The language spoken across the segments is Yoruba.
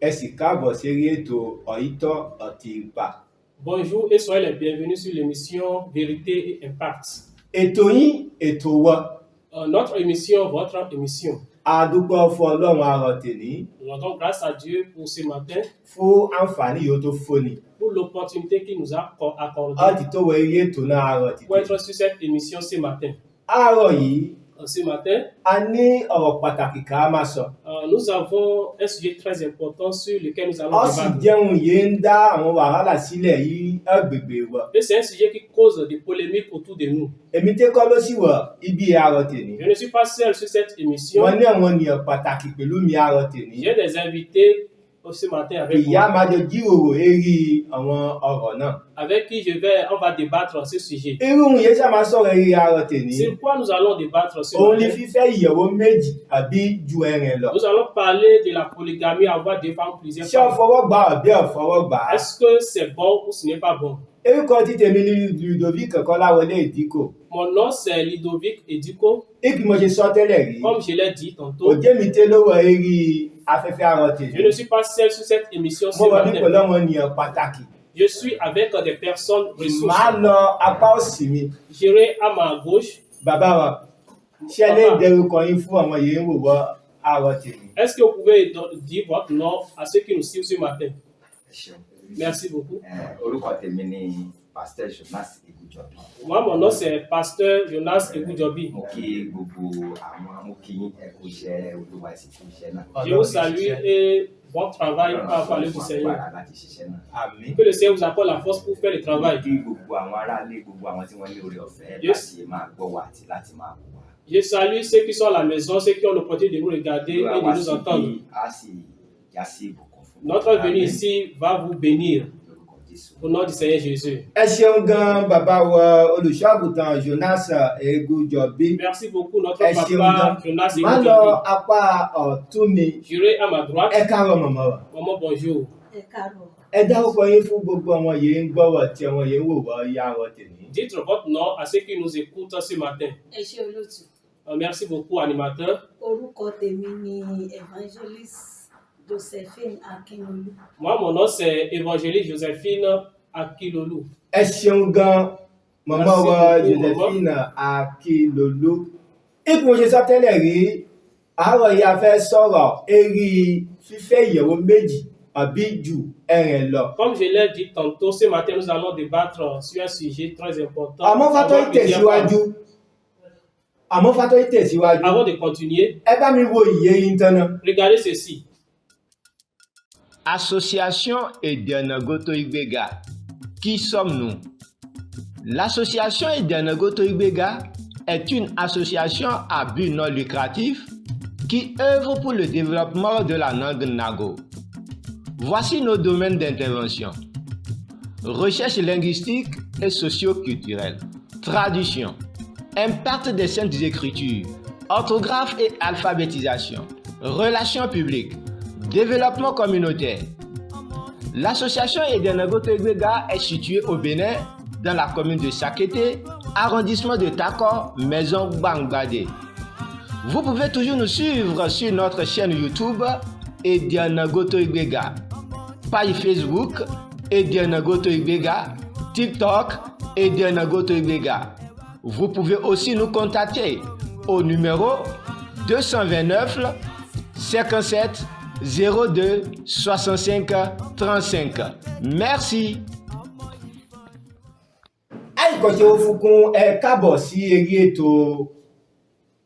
Ẹ sì káàbọ̀ sérí ètò Òítọ́ àti Ipa. Bonjour et soyez les bienvenus sur l'émission Vérité et Impact. Ètò yín, ètò wa. Notre émission, votre émission. A dúpẹ́ fún Ọlọ́run àárọ̀ tèní Nous rendons grâce à Dieu pour ce matin, fún àǹfààní yìí ó tó fóni pour l'opportunité qu'il nous a accordée láti tó wọ eré ètò náà àárọ̀ pour tètè. être sur cette émission ce matin. Àárọ̀ yìí, Ce matin, a ní ọ̀rọ̀ pàtàkì ká máa sọ. Nous avons un sujet très important sur lequel nous allons Ó sì débattre. jẹun yìí ń dá àwọn wàhálà sílẹ̀ yí agbègbè wa. Et c'est un sujet qui cause des polémiques autour de nous. Èmi tẹ́ kọ́ ló sì wọ̀ ibi àárọ̀ tèní. Je ne suis pas seul sur cette émission. Wọ́n ní àwọn ènìyàn pàtàkì pẹ̀lú mi àárọ̀ tèní. J'ai des invités ce matin avec Ìyá moi, máa jọ jíròrò eré àwọn ọ̀rọ̀ náà. Avec qui on va débattre ce sujet. Irú ohun yẹn ṣá máa sọ̀rọ̀ eré àárọ̀ tèní. Sur quoi nous allons débattre ce Òun ni matin? Fífẹ́ ìyàwó méjì àbí ju ẹrin lọ. Nous allons parler de la polygamie, avoir deux femmes, plusieurs Ṣé ọ femmes. Fọwọ́ gbà àbí ò fọwọ́ gbà á? Est-ce que c'est bon ou ce n'est pas bon? Orúkọ tí tèmi ní Ludovic Kọ́láwọlé Ìdíkò. Mon nom, c'est Ludovic Ediko. Bí mo ṣe sọ tẹ́lẹ̀ rí, Comme je l'ai dit tantôt, òjé mi tẹ́ lówó eré afẹ́fẹ́ àárọ̀ tèmi. Je ne suis pas seul sur cette émission ce Mo wà ní matin. pẹ̀lú àwọn ènìyàn pàtàkì. Je suis avec des personnes ressources. Màá lọ apá òsì mi. J'irai à ma gauche. Bàbá wa, ṣé ẹ lè dẹrúkọ yín fún àwọn yìí ń wò wọ́ àárọ̀ tèmi? Est-ce que vous pouvez dire votre nom à ceux qui nous suivent ce matin? Ẹ ṣeun. Merci beaucoup. Orúkọ tèmi ni Pastor Jonas Egujobi. Moi, mon nom, c'est Pasteur Jonas Egujobi. Mo kí gbogbo àwọn, mo kí yín, ẹ kú iṣẹ́ Olúwa, ẹ sì kú iṣẹ́ náà. Je vous salue et bon travail par rapport à l'œuvre du Fún Seigneur. agbára láti ṣiṣẹ́ náà. Àmín. Que le Seigneur vous accorde la force pour faire le Mo travail. Kí gbogbo àwọn aráalé, gbogbo àwọn tí wọ́n ní oore ọ̀fẹ́ láti máa gbọ́ wa àti láti máa wò wá. Je salue ceux qui sont à la maison, ceux qui ont l'opportunité de nous regarder et Olúwa de wá nous síbí, entendre. á sì já sí ìbùkún fún wa. Notre venue ici va vous bénir. Lórúkọ Jésù. Au nom du Seigneur Jésus. Ẹ ṣeun gan bàbá wa olùṣọ́àgùtàn Jonas Egujobi. Merci beaucoup, notre Ẹ ṣeun papa gan. Jonas Má lọ Egujobi. Apá ọ̀tún mi. J'irai à ma droite. Ẹ káàárọ̀ màmá wa. Maman, bonjour. Ẹ káàárọ̀. Ẹ dárúkọ yín fún gbogbo àwọn yìí ń gbọ́rọ̀ tí àwọn yìí ń wò wọ́ yá wọn tèmi. Dites votre nom à ceux qui nous écoutent ce matin. Ẹ ṣé olóòtú. Merci beaucoup, animateur. Orúkọ tèmi ni Evangelist Josephine Akinlolú. Moi, mon nom, c'est Évangéliste Joséphine Akilolu. Ẹ ṣeun gan màmá Merci wa beaucoup, Josephine Akilolu. Ipò ṣe sọ tẹ́lẹ̀ rí, àárọ̀ yìí a fẹ́ sọ̀rọ̀ eré fífẹ́ ìyàwó méjì àbí ju ẹrìn lọ. Comme je l'ai dit tantôt, ce matin, nous allons débattre sur un sujet très important. Àmọ́ fátọ́ Avoir plusieurs tẹ̀síwájú, àmọ́ fátọ́ tẹ̀síwájú, femmes. Avant de continuer, ẹ bá mi wo ìyé yín tán náà. Regardez ceci. Association Edianagoto Igbega. Qui sommes-nous? L'association Edianagoto Igbega est une association à but non lucratif qui œuvre pour le développement de la langue Nago. Voici nos domaines d'intervention. Recherche linguistique et socio-culturelle, traduction, impact des saintes écritures, orthographe et alphabétisation, relations publiques, développement communautaire. L'association Edianagoto Igbega est située au Bénin, dans la commune de Sakété, arrondissement de Takor, maison Bangbade. Vous pouvez toujours nous suivre sur notre chaîne YouTube Edianagoto Igbega, page Facebook Edianagoto Igbega, TikTok Edianagoto Igbega. Vous pouvez aussi nous contacter au numéro 229 57 02 65 35. Merci. Àìkọ́ṣe ó fúnkún ẹ káàbọ̀ sí eré ètò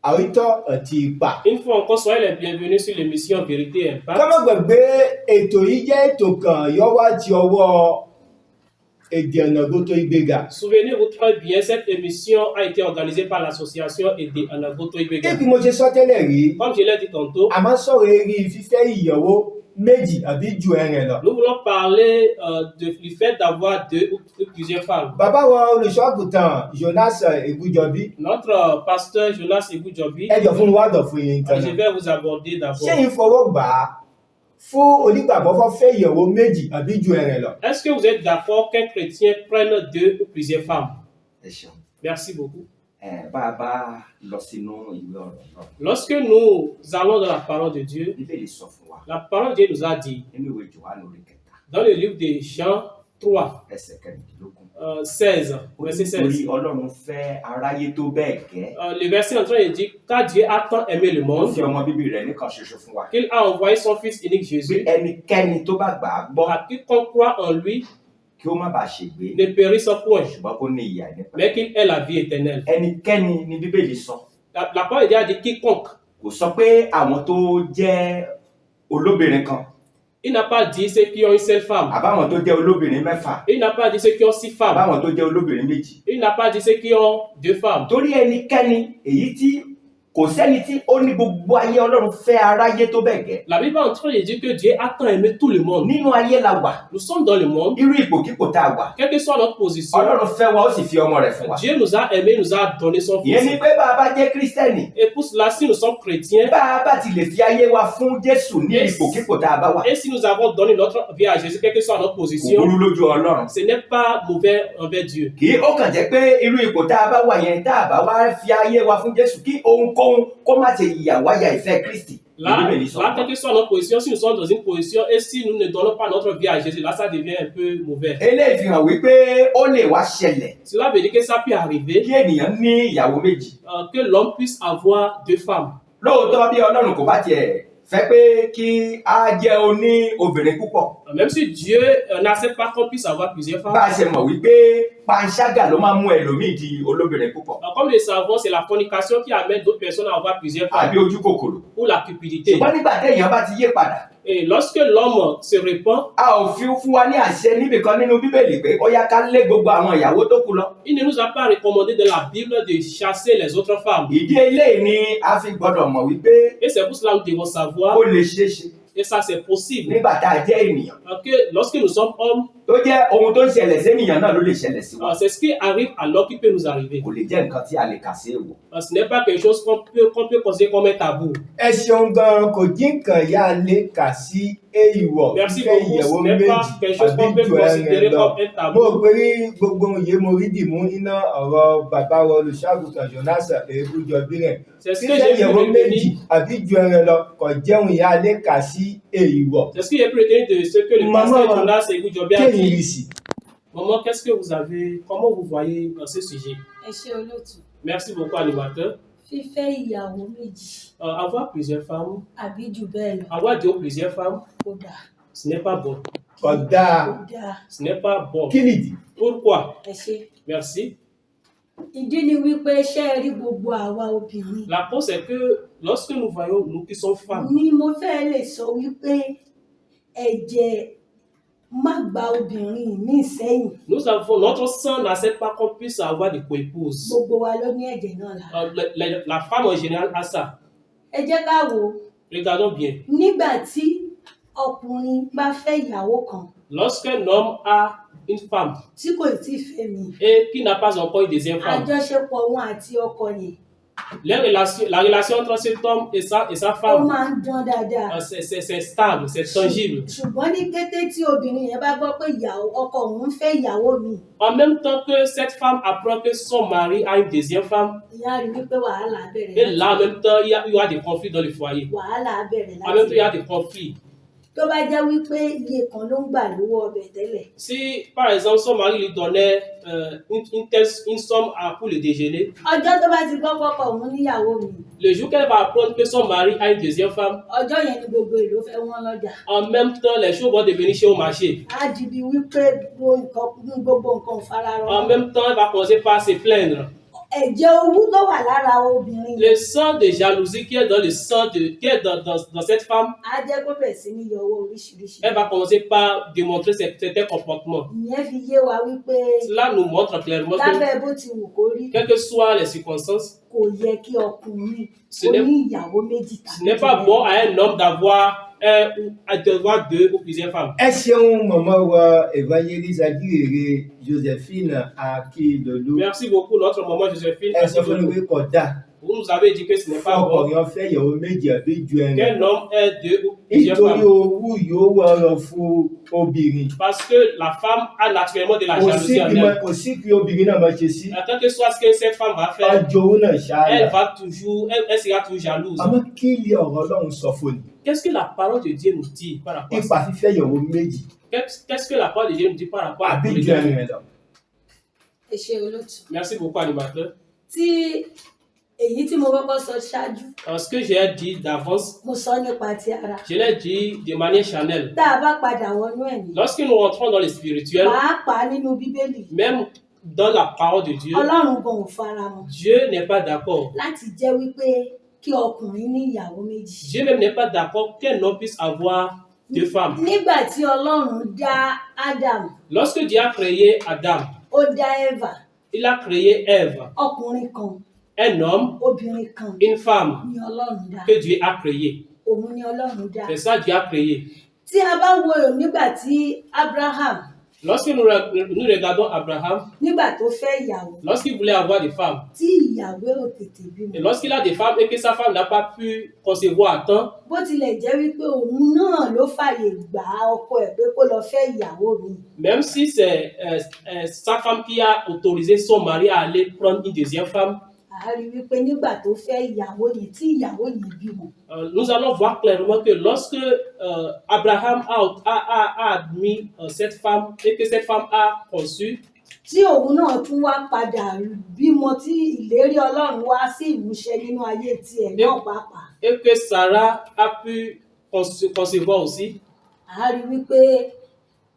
Àwítọ́ àti Ipa. Une fois encore, soyez les bienvenus sur l'émission Vérité et Impact. Ká má gbàgbé ètò yìí jẹ́ ètò kan yọ wá ti ọwọ́ Èdè Ìgbéga. Souvenez-vous très bien, cette émission a été organisée par l'association Èdè Anagoto Igbega. Bí mo ṣe sọ tẹ́lẹ̀ rí, Comme je l'ai dit tantôt, a máa ń sọ̀rọ̀ eré fífẹ́ ìyàwó méjì àbí ju ẹrin lọ. Nous voulons parler du fait d'avoir deux ou plusieurs femmes. Bàbá wa olùṣọ́àgùtàn Jonas Egujobi, Notre pasteur Jonas Egujobi, ẹ jọ fún wa dọ̀ fún yín tán. Je vais vous aborder d'abord. Ṣé yín fọwọ́ gbà á fún onígbàgbọ́ fọ́ fẹ́ ìyàwó méjì àbí ju ẹrin lọ? Est-ce que vous êtes d'accord qu'un chrétien prenne deux ou plusieurs femmes? Ẹ ṣeun. Merci beaucoup. Bá a bá lọ sínú ìwé ọ̀rọ̀ náà, Lorsque nous allons dans la parole de Dieu, Bíbélì sọ fún wa la parole de Dieu nous a dit, nínú ìwé Jòhánù orí kẹta, dans le livre de Jean 3, ẹsẹ̀ 16. 16, Ó ní verset nítorí 16. Ọlọ́run fẹ́ aráyé tó bẹ́ẹ̀ gẹ́. Le verset en train de dire, car Dieu a tant aimé le Ó monde, fi ọmọ bíbí rẹ̀ nìkan ṣoṣo fún wa, qu'il a envoyé son Fils unique pé Jésus, ẹnikẹ́ni tó bá gbà á gbọ́ à quiconque croit en lui kí ó má bàa ṣègbé, ne périsse point, ṣùgbọ́n kó ní ìyè àìnípẹ̀kun. mais qu'il ait la vie éternelle. Ẹnikẹ́ni ni Bíbélì sọ. La parole de Dieu a dit quiconque. Kò sọ pé àwọn tó jẹ́ olóbìnrin kan, Il n'a pas dit ceux qui ont une seule femme. àbáwọn tó jẹ́ olóbìnrin mẹ́fà, Il n'a pas dit ceux qui ont six femmes. àbáwọn tó jẹ́ olóbìnrin méjì. Il n'a pas dit ceux qui ont deux femmes. Torí ẹnikẹ́ni èyí tí kò sẹ́ni tí ó ní gbogbo ayé, Ọlọ́run fẹ́ aráyé tó bẹ́ẹ̀ gẹ́. La Bible est en train de dire que Dieu a tant aimé tout le monde. Nínú ayé la wà, Nous sommes dans le monde, irú ipòkípò tá a wà, quelle que soit notre position, Ọlọ́run fẹ́ wa, ó sì fi ọmọ rẹ̀ fún wa. Dieu nous a aimés, nous a donné son Ìyẹn Fils. ni pé bá a bá jẹ́ Kírísítẹ́nì, Et pour cela, si nous sommes chrétiens, bá a bá ti lè fi ayé wa fún Jésù ní Yes. ipòkípò tá a bá wà, et si nous avons donné notre vie à Jésus, quelle que soit notre kò position, burú lójú Ọlọ́run. ce n'est pas mauvais envers Dieu. Kì í ó kàn jẹ́ pé irú ipò tá a bá wà yẹn, tá a bá wá fi ayé wa fún Jésù, kí ohunkóhun kó má ṣe yà wá ya ìfẹ́ Kristi. Là, Bíbélì sọ là, fún wa. quelle que soit notre position, si nous sommes dans une position et si nous ne donnons pas notre vie à Jésus, là, ça devient un peu mauvais. Eléyìí fi hàn wípé ó lè wá ṣẹlẹ̀ Cela veut dire que ça peut arriver kí ènìyàn ní ìyàwó méjì. Que l'homme puisse avoir deux femmes. Lóòótọ́, bí Ọlọ́run kò bá tiẹ̀ fẹ́ pé kí á jẹ́ oní obìnrin púpọ̀, Même si Dieu n'accepte pas qu'on puisse avoir plusieurs bá femmes, a ṣe mọ̀ wípé panṣágà ló máa mú ẹlòmíì di olóbìnrin púpọ̀, comme le savons, c'est la fornication qui amène d'autres personnes à avoir plusieurs femmes àbí ojú kòkòrò. ou la cupidité. Ṣùgbọ́n nígbà téèyàn bá ti yé padà, Et lorsque l'homme se répand, a ò fi fún wa ní àṣẹ níbìkan nínú Bíbélì pé ó yá ká lé gbogbo àwọn ìyàwó tó kù lọ. il ne nous a pas recommandé de la Bible de chasser les autres femmes. Ìdí eléyìí ni a fi gbọ́dọ̀ mọ̀ wípé Et c'est pour cela que nous devons savoir, ó lè ṣeé ṣe et ça c'est possible, nígbà tá a jẹ́ ènìyàn, que lorsque nous sommes hommes, tó jẹ́ ohun tó ń ṣẹlẹ̀ sénìyàn náà ló lè ṣẹlẹ̀ sí wa. c'est ce qui arrive à l'homme qui peut nous arriver. Kò lè jẹ́ nǹkan tí a lè kà sí èèwọ̀. Ce n'est pas quelque chose qu'on peut considérer comme un tabou. Ẹ ṣeun gan, kò dín nǹkan yá lè kà sí èèwọ̀ Merci fífẹ́ beaucoup. ìyàwó Ce n'est pas méjì quelque chose àbí qu'on peut ju ẹran considérer lọ. comme un Mo tabou. rò pé rí gbogbo ohun yìí mo rí dìmú iná ọ̀rọ̀ bàbá wa olùṣọ́àgùtàn Jonas Èébújọbí rẹ̀. C'est ce que Fífẹ́ j'ai pu ìyàwó méjì retenir. àbí ju ẹran lọ kò jẹun ìyá lè kà sí èèwọ̀. C'est ce que j'ai pu retenir de ce que le Maman, pasteur Jonas Egoudjobé a Kéyìn dit. rí sí. Maman, qu'est-ce que vous avez, comment vous voyez dans ce sujet? Ẹ ṣé olóòtú. Merci beaucoup, animateur. Fífẹ́ ìyàwó méjì Avoir plusieurs femmes, àbí jù bẹ́ẹ̀ lọ avoir deux ou plusieurs femmes, kò dáa. ce n'est pas bon. Kò dáa. Kò dáa. Ce n'est pas bon. Kí nìdí? Pourquoi? Ẹ ṣé. Merci. Ìdí ni wípé ṣé ẹ rí gbogbo àwa obìnrin La cause, c'est que lorsque nous voyons, nous qui sommes femmes, ni mo fẹ́ lè sọ wípé ẹ̀jẹ̀ má gba obìnrin míì sẹ́yìn. nous avons, notre sang n'accepte pas qu'on puisse avoir des coépouses. Gbogbo wa ló ní ẹ̀jẹ̀ náà lára. La femme en général a ça. Ẹ jẹ́ ká wò ó. Regardons bien. Nígbà tí ọkùnrin bá fẹ́ ìyàwó kan Lorsqu'un homme a une femme tí kò tí ì fẹ́ mi, et qui n'a pas encore une deuxième femme, àjọṣepọ̀ wọn àti ọkọ yẹn la relation entre cet homme et sa ó femme, máa ń dán dáadáa. c'est stable, c'est tangible. Ṣùgbọ́n ní kété tí obìnrin yẹn bá gbọ́ pé ìyàwó ọkọ òun ń fẹ́ ìyàwó mi, En même temps que cette femme apprend que son mari a une deuxième femme, ìyá rí wípé wàhálà á bẹ̀rẹ̀ et láti là, en même temps, il y aura des conflits dans le foyer. Wàhálà á bẹ̀rẹ̀ En même temps, il y láti a des conflits. Tó bá jẹ́ wípé iye kan ló ń gbà lówó ọbẹ̀ tẹ́lẹ̀, Si, par exemple, son mari lui donnait une somme pour le déjeuner, ọjọ́ tó bá ti gbọ́ pọ́kọ òun níyàwó mi, le jour qu'elle va apprendre que son mari a une deuxième femme, ọjọ́ yẹn ni gbogbo èlò fẹ́ wọ́n lọ́jà. en même temps, les choses vont devenir chères au marché. Á di bí wípé gbogbo nǹkan ò fararọ. En même temps, elle va commencer par se plaindre. Ẹ̀jẹ̀ owú tó wà lára obìnrin Le sang de jalousie qui est dans le sang de, qui est dans cette femme, á jẹ́ kó bẹ̀rẹ̀ sí ní yọ owó oríṣiríṣi. elle va commencer par démontrer certains comportements. Ìyẹn fi yé wa wípé Cela nous montre clairement que, lábẹ́ bó ti wù kó rí, quelles que soient les circonstances, kò yẹ kí ọkùnrin Ce ó n'est- ní ìyàwó méjì ce tàbí n'est jù pas bẹ́ẹ̀ bon lọ. à un homme d'avoir un ou d'avoir deux ou plusieurs femmes. Ẹ ṣeun mọ̀mọ́ wa évangéliste ajíhìnrere Josephine Akindolu. Merci beaucoup, notre maman Joséphine. Ẹ sọ fún mi pé kò dáa. Vous nous avez dit que ce n'est pas bon Ọkùnrin ó fẹ́ ìyàwó méjì àbí ju ẹrin. qu'un homme ait deux ou plusieurs Nítorí femmes. owú yóò wọ̀rọ̀ fún obìnrin. Parce que la femme a naturellement de la Kò sí jalousie en bí elle. kò sí bí obìnrin náà máa ṣe sí. Quel que soit ce que cette femme va faire, Ọjọ́ owó náà ṣááyà. elle va toujours, elle sera toujours jalouse. Àmọ́ kí ilé ọ̀rọ̀ Ọlọ́run sọ fún ni? Qu'est-ce que la parole de Dieu nous dit par rapport à Nípa ça? fífẹ́ ìyàwó méjì Qu'est-ce que la parole de Dieu nous dit par rapport à la àbí ju polygamie? ẹrin lọ. Ẹ ṣe olóòtú. Merci beaucoup, animateur. Tí èyí tí mo kọ́kọ́ sọ ṣáájú, Ce que j'ai dit d'avance, mo sọ nípa ti ara. je l'ai dit de manière charnelle. Tá a bá padà wọnú ẹ̀mí, Lorsque nous rentrons dans le spirituel, pàápàá nínú Bíbélì, même dans la parole de Dieu, Ọlọ́run gan ò fara mọ́ Dieu n'est pas d'accord. láti jẹ́ wípé kí ọkùnrin ní ìyàwó méjì. Dieu même n'est pas d'accord qu'un homme puisse avoir deux femmes. Nígbà tí Ọlọ́run dá Ádámù, Lorsque Dieu a créé Adam, ó dá Ẹ́fà, il a créé Ève, ọkùnrin kan, un homme, obìnrin kan une femme ni Ọlọ́run dá. que Dieu a créé. Òun ni Ọlọ́run dá. C'est ça Dieu a créé. Tí a bá wo nígbà tí Abraham, Lorsque nous regardons Abraham, nígbà tó fẹ́ ìyàwó, lorsqu'il voulait avoir des femmes, tí ìyàwó ò tètè bímọ. et lorsqu'il a des femmes et que sa femme n'a pas pu concevoir à temps, Bó tilẹ̀ jẹ́ wípé òun náà ló fàyè gbà ọkọ ẹ̀ pé kó lọ fẹ́ ìyàwó mi. même si c'est sa femme qui a autorisé son mari à aller prendre une deuxième femme, A rí wípé nígbà tó fẹ́ ìyàwó yìí tí ìyàwó yìí bímọ. Nous allons voir clairement que lorsque Abraham a admis cette femme et que cette femme a conçu, Tí òun náà tún wá padà bímọ tí ìlérí Ọlọ́run wá sí ìmúṣẹ nínú ayé tiẹ̀ náà pàápàá. Et que Sarah a pu concevoir aussi, A rí wípé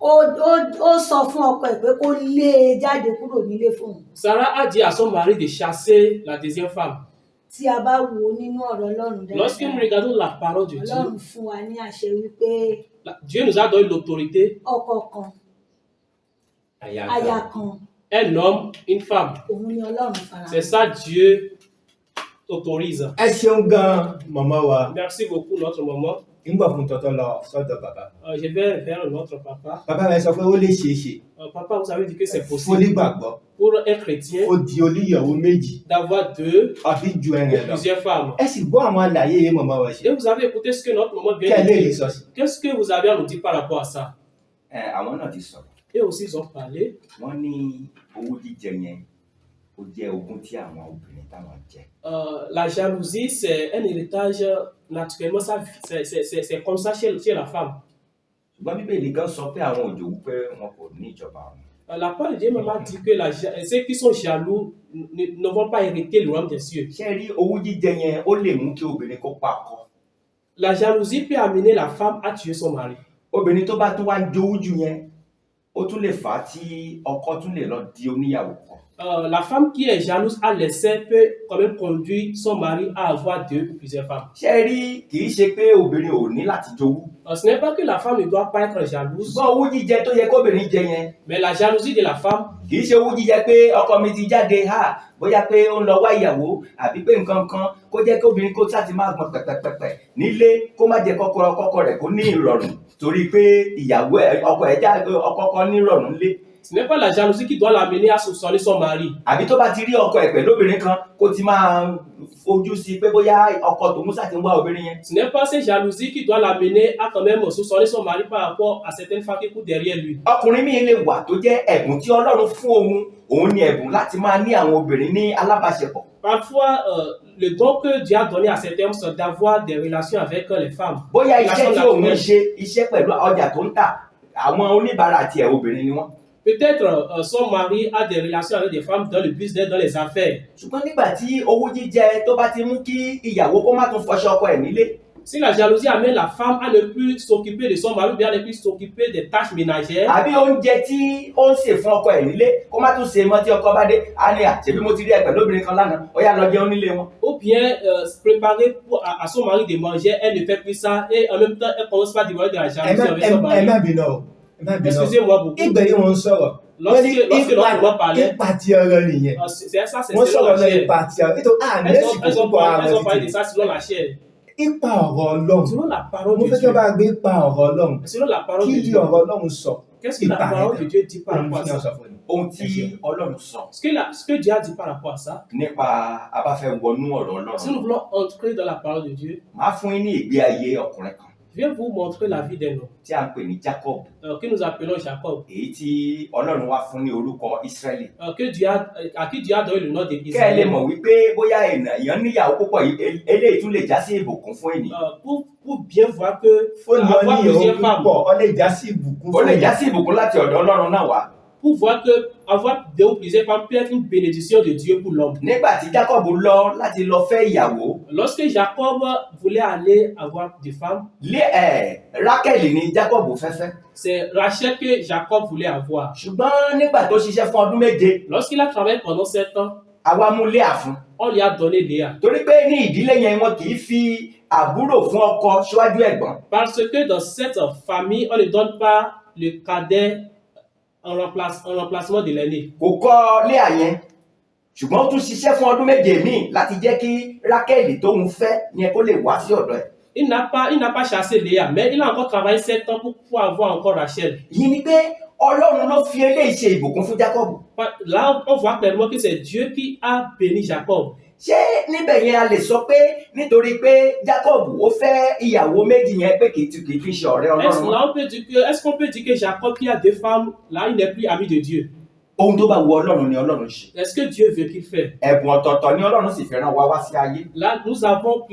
ó sọ fún ọkọ ẹ̀ pé kó lé e jáde kúrò nílé fún òun. Sarah a dit à son mari de chasser la deuxième femme. Tí a bá wo nínú ọ̀rọ̀ Ọlọ́run Lorsque nous dáradára, regardons la parole de Dieu, Ọlọ́run fún wa ní àṣẹ wípé Dieu nous a donné l'autorité, ọkọ kan, aya kan, un homme, une femme. òun ni Ọlọ́run fara C'est ça Dieu autorise. Ẹ ṣeun gan-an màmá wa. Merci beaucoup notre maman. Ń bọ̀ fún tọ́tọ́ lọ sọ́dọ̀ bàbá. Je vais vers notre papa. Bàbá rẹ̀ sọ pé ó lè ṣeé ṣe Papa, vous avez dit que c'est fún possible onígbàgbọ́ pour un chrétien ó di oníyàwó méjì d'avoir deux àbí ju ou ẹrin lọ. plusieurs femmes. Ẹ sì gbọ́ àwọn àlàyé yìí màmá wa ṣe. Et vous avez écouté ce que notre maman Kí vient ẹ de lè rí dire. sọ sí. Qu'est-ce que vous avez à nous dire par rapport à ça? Ẹ, àwọn náà ti sọ̀rọ̀. Et aussi, ils ont parlé. Wọ́n ní owú jíjẹ yẹn ó jẹ́ ogún tí àwọn obìnrin táwọn jẹ. La jalousie, c'est un héritage naturellement, ça, c'est comme ça chez la femme. Ṣùgbọ́n Bíbélì gan sọ pé àwọn òjòwú pé wọn kò ní ìjọba ọ̀run. La parole de Dieu même a dit que ceux qui sont jaloux ne vont pas hériter le royaume des cieux. Ṣé ẹ rí owú jíjẹ yẹn ó lè mú kí obìnrin kó pa ọkọ. La jalousie peut amener la femme à tuer son mari. Obìnrin tó bá tún wá ń jowú jù yẹn ó tún lè fà á tí ọkọ tún lè lọ di oníyàwó kọ. La femme qui est jalouse à l'excès peut quand même conduire son mari à avoir deux ou plusieurs femmes. Ṣé ẹ rí kì í ṣe pé obìnrin ò ní láti jowú. Ce n'est pas que la femme ne doit pas être jalouse, Ṣùgbọ́n owú jíjẹ tó yẹ kóbìnrin jẹ yẹn mais la jalousie de la femme, kì í ṣe owú jíjẹ pé ọkọ mi ti jáde ha bóyá pé ó ń lọ wá ìyàwó àbí pé nǹkan kan kó jẹ́ kí obìnrin kó sáà ti máa gbọ̀n pẹ̀pẹ̀pẹ̀pẹ̀ nílé kó má jẹ́ kọ́kọ́ ọkọ rẹ̀ kó ní ìrọ̀rùn torí pé ìyàwó ẹ̀ ọkọ ẹ̀ já ọkọ kan ní ìrọ̀rùn nílé ce n'est pas la jalousie qui doit l'amener à soupçonner son mari. Àbí tó bá ti rí ọkọ ẹ̀ pẹ̀lú obìnrin kan kó ti máa fojú sí i pé bóyá ọkọ tòun sáà ti ń wá obìnrin yẹn. Ce n'est pas cette jalousie qui doit l'amener à quand même soupçonner son mari par rapport à certaines femmes qui courent derrière lui. Ọkùnrin míì lè wà tó jẹ́ ẹ̀bùn tí Ọlọ́run fún òun òun ni ẹ̀bùn láti máa ní àwọn obìnrin ní alábàáṣepọ̀. Parfois, le don que Dieu a donné à certains hommes, c'est d'avoir des relations avec les femmes. Bóyá iṣẹ́ tí òun ń Relation ṣe iṣẹ́ pẹ̀lú ọjà tó ń tà àwọn oníbàárà tiẹ̀ obìnrin ni wọ́n. Peut-être son mari a des relations avec des femmes dans le business, dans les affaires. Ṣùgbọ́n nígbà tí owú jíjẹ tó bá ti mú kí ìyàwó kó má tún fọṣọ ọkọ ẹ̀ nílé Si la jalousie amène la femme à ne plus s'occuper de son mari ou bien à ne plus s'occuper des tâches ménagères, àbí oúnjẹ tí ó ń sè fún ọkọ ẹ̀ nílé kó má tún sè mọ́ tí ọkọ bá dé á ní à ṣebí mo ti rí ẹ pẹ̀lú obìnrin kan lánàá ó yá lọ jẹun nílé wọn. Ou bien se préparer à son mari de manger, elle ne fait plus ça et en même temps elle commence par développer de la Ẹ jalousie má avec son ẹ mari. má bínú o, ẹ má bínú o. Excusez-moi beaucoup. Ìgbà yìí wọ́n ń sọ̀rọ̀. Wọ́n ní Lorsque ipa l'autre maman parlait, ipa ti ọ̀rọ̀ nìyẹn. c'est ça, c'est Wọ́n selon sọ̀rọ̀ la náà chair. ipa ti ọ̀rọ̀. Nítorí à Elles nẹ́sì ont, elles kò ont púpọ̀ parlé, elles àwọn ont parlé de títì. ça selon la chair. Ipa ọ̀rọ̀ Ọlọ́run. Selon la parole Mo de fẹ́ kí wọ́n Dieu. bá gbé ipa ọ̀rọ̀ Ọlọ́run. Selon la parole Kí de ni Dieu. ọ̀rọ̀ Ọlọ́run sọ? Qu'est-ce que la Ipa parole de rẹ̀ Dieu dit par ohun rapport à tí wọ́n ça? sọ fún mi. Ohun tí Ẹ ṣeun. Ọlọ́run sọ Ce que Dieu a dit par rapport à ça, nípa a bá fẹ́ wọnú ọ̀rọ̀ si Ọlọ́run, nous voulons entrer dans la parole de Dieu, màá fún yín ní ìgbé ayé ọkùnrin kan je vais vous montrer la vie d'un homme tí à ń pè ní Jacob, que nous appelons Jacob, èyí tí Ọlọ́run wá fún ní orúkọ Ísírẹ́lì. à qui Dieu a donné le nom Kẹ́ ẹ lè d'Israël. mọ̀ wípé bóyá èèyàn níyàwó púpọ̀ yìí, eléyìí tún lè já sí ìbùkún fún ènìyàn. Pour bien voir que Fóònù ọ avoir ní ìyàwó plusieurs femmes, púpọ̀, ọ lè já sí ìbùkún Ó lè fún já sí ìbùkún láti ọ̀dọ̀ Ọlọ́run náà wá. pour voir que avoir deux ou plusieurs femmes peut être une bénédiction de Dieu pour l'homme. Nígbà tí Jacob lọ láti lọ fẹ́ ìyàwó, Lorsque Jacob voulait aller avoir des femmes, lé ẹ̀ Rákẹ́lì ni Jacob fẹ́ fẹ́. c'est Rachel que Jacob voulait avoir. Ṣùgbọ́n nígbà tó ṣiṣẹ́ fún ọdún 7, Lorsqu'il a travaillé pendant 7 ans, àwa mú Léà fún. on lui a donné Léa. Torí pé ní ìdílé yẹn wọn kì í fi àbúrò fún ọkọ síwájú ẹ̀gbọ́n. Parce que dans cette famille, on ne donne pas le cadet en remplacement de l'aîné. Kò kọ Léà yẹn, ṣùgbọ́n ó tún ṣiṣẹ́ fún ọdún 7 míì láti jẹ́ kí Rákẹ́lì tóun fẹ́ yẹn kó lè wá sí ọ̀dọ̀ ẹ̀. Il n'a pas chassé Léa, mais il a encore travaillé 7 ans pour avoir encore Rachel. Yìí ni pé Ọlọ́run ló fi eléyìí ṣe ìbùkún fún Jacob. Là, on voit clairement que c'est Dieu qui a béni Jacob. Ṣé níbẹ̀ yẹn a lè sọ pé nítorí pé Jacob ó fẹ́ ìyàwó méjì yẹn pé kì í tu kì í fi ṣe ọ̀rẹ́ Est-ce Ọlọ́run mọ́? là, on peut dire que, est-ce qu'on peut dire que Jacob qui a deux femmes, là, il n'est plus ami de Dieu? Ohun tó bá wu Ọlọ́run ni Ọlọ́run ṣe. Est-ce que Dieu veut qu'il fait? Ẹ̀bùn ọ̀tọ̀ọ̀tọ̀ ni Ọlọ́run sì fi rán wa wá sí ayé. Là, nous avons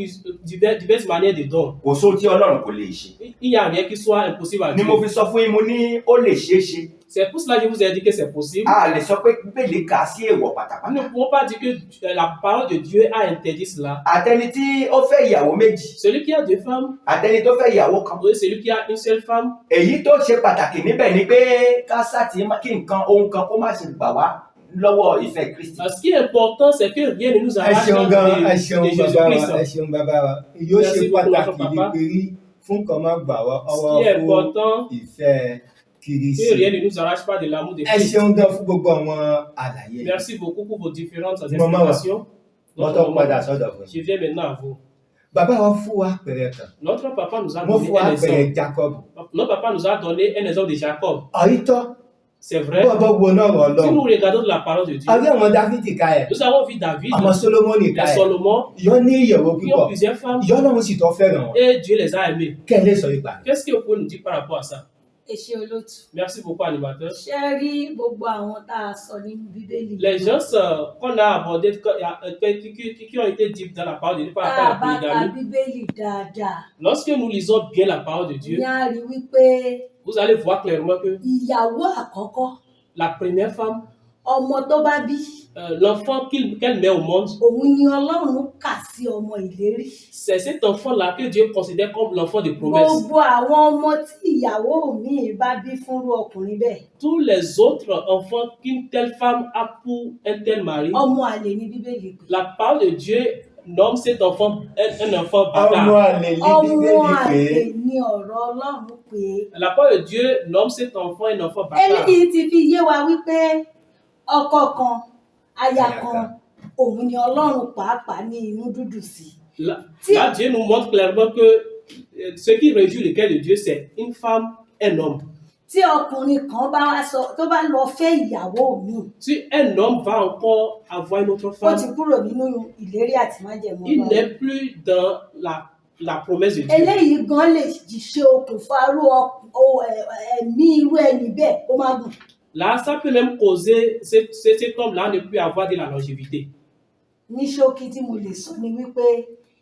diverses manières de dons. Kò sóhun tí Ọlọ́run kò lè ṣe. Il n'y a rien qui soit impossible à Ni mo Dieu. fi sọ fún yín, mo ní ó lè ṣeé ṣe. C'est pour cela que je vous ai dit que c'est possible. A lè sọ pé Bíbélì kà á sí èèwọ̀ Nous pátápátá. ne pouvons pas dire que la parole de Dieu a interdit cela. Àtẹni tí ó fẹ́ ìyàwó méjì, Celui qui a deux femmes, àtẹni tó fẹ́ ìyàwó kan. ou celui qui a une seule femme, Èyí tó ṣe pàtàkì níbẹ̀ ni pé ká sáti kí nǹkan ohun kan kó má ṣe gbà wá lọ́wọ́ ìfẹ́ Kristi. Ce qui est important, c'est que rien ne nous Ẹ arrache ṣeun gan, ẹ ṣeun de bàbá wa, Jésus-Christ. ẹ ṣeun bàbá wa. Yóò ṣe Merci beaucoup, notre pàtàkì ní papa. pé rí fún kan má gbà wá Ce ọwọ́ qui est fún important, ìfẹ́ que Kristi. rien ne nous arrache pas de l'amour de Ẹ Christ. ṣeun gan fún gbogbo àwọn àlàyé yìí. Merci beaucoup pour vos différentes Maman wa. explications. Wọ́n Notre tó maman, padà sọ́dọ̀ fún yín. je viens maintenant à vous. Bàbá wa fún wa àpẹẹrẹ kan. Notre papa nous a Wọ́n donné fún wa un àpẹẹrẹ exemple. Jacob. Notre papa nous a donné un exemple de Jacob. Ọ̀yítọ́ C'est vrai. bọ́ọ̀bọ́ wo náà rọ̀ Si Ọlọ́run. nous regardons la parole de Dieu, Àbí àwọn Dáfídì ká ẹ̀, nous avons vu David ọmọ Sólómọ́nì ká et ẹ̀. Salomon Ìyọ́ ní ìyàwó qui ont púpọ̀. plusieurs femmes Ìyọ́ Ọlọ́run sì tọ́ fẹ́ràn wọn. et Dieu les a aimés. Kẹ́ ẹ lè sọ ipa rẹ̀. Qu'est-ce que vous pouvez nous dire par rapport à ça? Ẹ ṣé olóòtú. Merci beaucoup, animateur. Ṣé ẹ rí gbogbo àwọn tá a sọ nínú Bíbélì? Les gens qu'on a abordés, qui ont été dit dans la parole de Dieu par Tá rapport a à la bá ka polygamie, Bíbélì dáadáa, lorsque nous lisons bien la parole de Dieu, ní a rí wípé vous allez voir clairement que ìyàwó àkọ́kọ́, la première femme, ọmọ tó bá bí, l'enfant qu'elle met au monde, òun ni Ọlọ́run kà sí ọmọ ìlérí. c'est cet enfant-là que Dieu considère comme l'enfant de promesse. Gbogbo àwọn ọmọ tí ìyàwó mi bá bí fúnrú ọkùnrin bẹ́ẹ̀, Tous les autres enfants qu'une telle femme a pour un tel mari, ọmọ àlè ni Bíbélì pè. la parole de Dieu nomme cet enfant un enfant Ọmọ bâtard. àlè ní Ọmọ Bíbélì pé àlè ni ọ̀rọ̀ Ọlọ́run pè. La parole de Dieu nomme cet enfant un enfant bâtard. Eléyìí ti fi yé wa wípé ọkọ kan, aya Aya kan, kan. òun ni Ọlọ́run pàápàá ní inú dúdú sí. Là, là, Dieu nous montre clairement que ce qui réjouit le cœur de Dieu, c'est une femme, un homme. Tí ọkùnrin kan bá wá sọ tó bá lọ fẹ́ ìyàwó mi, Si un homme va encore avoir une autre ó ti femme, kúrò nínú ìlérí àti májẹ̀mú il Ọlọ́run. n'est plus dans la promesse de Dieu. Eléyìí gan lè ṣe okùnfà irú ẹ̀mí irú ẹni bẹ́ẹ̀ kó má gùn. Là, ça peut même causer cet homme-là ne plus avoir de la longévité. Ní ṣókí tí mo lè sọ ni wípé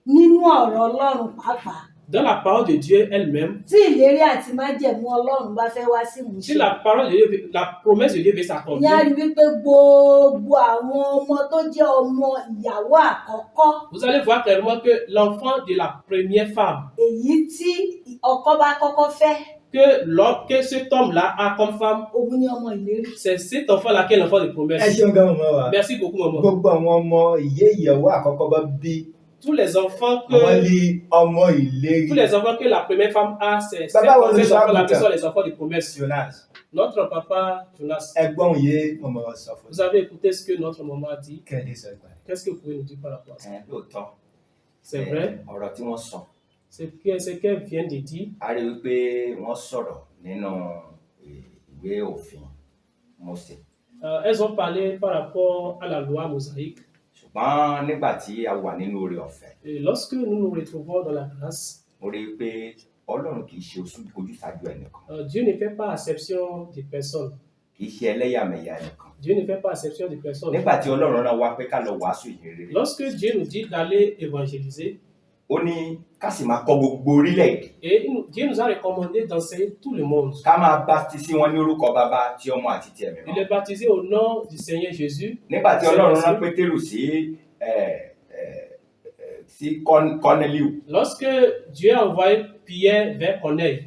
nínú ọ̀rọ̀ Ọlọ́run pàápàá, Dans la parole de Dieu elle-même, tí ìlérí àti májẹ̀mú Ọlọ́run bá fẹ́ wá sí ìmúṣẹ, si la parole de Dieu, la promesse de Dieu veut ní a s'accomplir, rí wípé gbogbo àwọn ọmọ tó jẹ́ ọmọ ìyàwó àkọ́kọ́, vous allez voir clairement que l'enfant de la première femme, èyí tí ọkọ bá kọ́kọ́ fẹ́, que l'homme, que cet homme-là a comme femme, òun ni ọmọ ìlérí. c'est cet enfant-là qui est l'enfant de Ẹ promesse. ṣeun gan mọ̀mọ́ wa. Merci beaucoup, maman. Gbogbo àwọn ọmọ ìyé ìyàwó àkọ́kọ́ bá bí, Tous les enfants àwọn que lé ọmọ ìlérí. tous les enfants que la première femme a, c'est Bàbá wa ces olùṣọ́ enfants-là qui àgùntàn. sont les enfants de promesse. Jonas, Notre papa, Jonas, ẹgbọ́n yé mọ̀mọ́ wa sọ fún vous avez écouté ce que notre maman a dit. Kẹ́ ẹ lè sọ ipa rẹ̀. Qu'est-ce que vous pouvez nous dire par rapport à ça? Ẹ, lóòótọ́, C'est vrai, Ọ̀rọ̀ tí wọ́n sọ, ce qu'elle vient de dire, a rí wípé wọ́n sọ̀rọ̀ nínú ìwé òfin Mósè. Elles ont parlé par rapport à la loi mosaïque. Ṣùgbọ́n nígbà tí a wà nínú oore ọ̀fẹ́, Et lorsque nous nous retrouvons dans la grâce, mo rí i pé Ọlọ́run kì í ṣe ojúsàájú ẹnìkan, Dieu ne fait pas exception de personne. kì í ṣe ẹlẹ́yàmẹ̀yà ẹnìkan. Dieu ne fait pas exception de personne. Nígbà tí Ọlọ́run rán wa pé ká lọ wàásù ìhìn rere, Lorsque Dieu nous dit d'aller évangéliser, ó ní ká sì máa kọ́ gbogbo orílẹ̀-èdè, et Dieu nous a recommandé d'enseigner tout le monde. ká máa baptisi wọn ní orúkọ Bàbá, ti Ọmọ àti ti Ẹ̀mí Il Mímọ́. est baptisé au nom du Seigneur Jésus. Nígbà tí Ọlọ́run rán Pétérù sí ẹ, ẹ, ẹ, sí Kọ́nélíù, Lorsque Dieu a envoyé Pierre vers Corneille,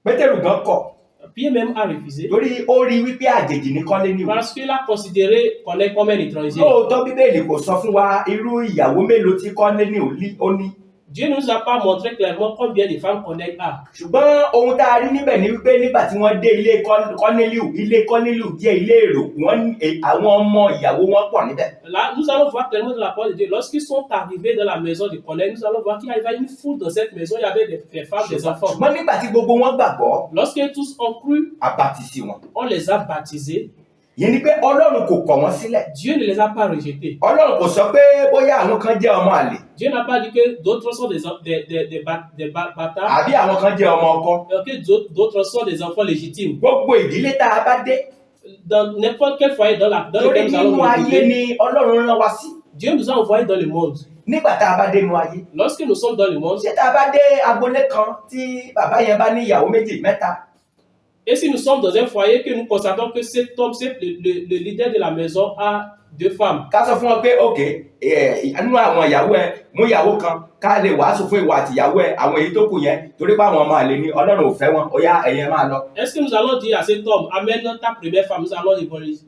Pétérù gan kọ̀, Pierre même a refusé torí ó rí wípé àjèjì ní Kọ́nélíù. parce qu'il a considéré Corneille comme un étranger. Lóòótọ́, Bíbélì kò sọ fún wa irú ìyàwó mélòó tí Kọ́nélíù ó ní. Dieu ne nous a pas montré clairement combien de femmes Corneille a. Ṣùgbọ́n ohun tá a rí níbẹ̀ ni wípé nígbà tí wọ́n dé ilé Kọ́nélíù, ilé Kọ́nélíù jẹ́ ilé èrò, wọ́n ní àwọn ọmọ ìyàwó wọn pọ̀ níbẹ̀. Là, nous allons voir clairement dans la parole de Dieu, lorsqu'ils sont arrivés dans la maison de Corneille, nous allons voir qu'il y avait une foule dans cette maison, il y avait des femmes, des enfants. Ṣùgbọ́n nígbà tí gbogbo wọn gbàgbọ́, Lorsque tous ont cru, a baptisi wọn. on les a baptisés. Ìyẹn ni pé Ọlọ́run kò kọ̀ wọ́n sílẹ̀. Dieu ne les a pas rejetés. Ọlọ́run kò sọ pé bóyá àwọn kan jẹ́ ọmọ àlè Dieu n'a pas dit que d'autres sont des bâtards, àbí àwọn kan jẹ́ ọmọ ọkọ. que d'autres sont des enfants légitimes. Gbogbo ìdílé tá a bá dé, Dans n'importe quel foyer dans torí lequel nous allons nínú nous ayé retrouver, ni Ọlọ́run rán wa sí. Dieu nous a envoyés dans le monde. Nígbà tá a bá dé inú ayé, Lorsque nous sommes dans le monde, ṣé tá a bá dé agboolé kan tí bàbá yẹn bá ní ìyàwó méjì, mẹ́ta, et si nous sommes dans un foyer que nous constatons que cet homme, c'est le leader de la maison a deux femmes, ká sọ fún wọn pé ok, nínú àwọn ìyàwó ẹ, mú ìyàwó kan ká lè wàásù fún ìwà àtìyàwó ẹ, àwọn èyí tó kù yẹn, torí pé àwọn ọmọ àlè ni, Ọlọ́run ò fẹ́ wọn, ó yá, ẹ̀yin ẹ máa lọ. Est-ce que nous allons dire à cet homme, amène ta première femme, nous allons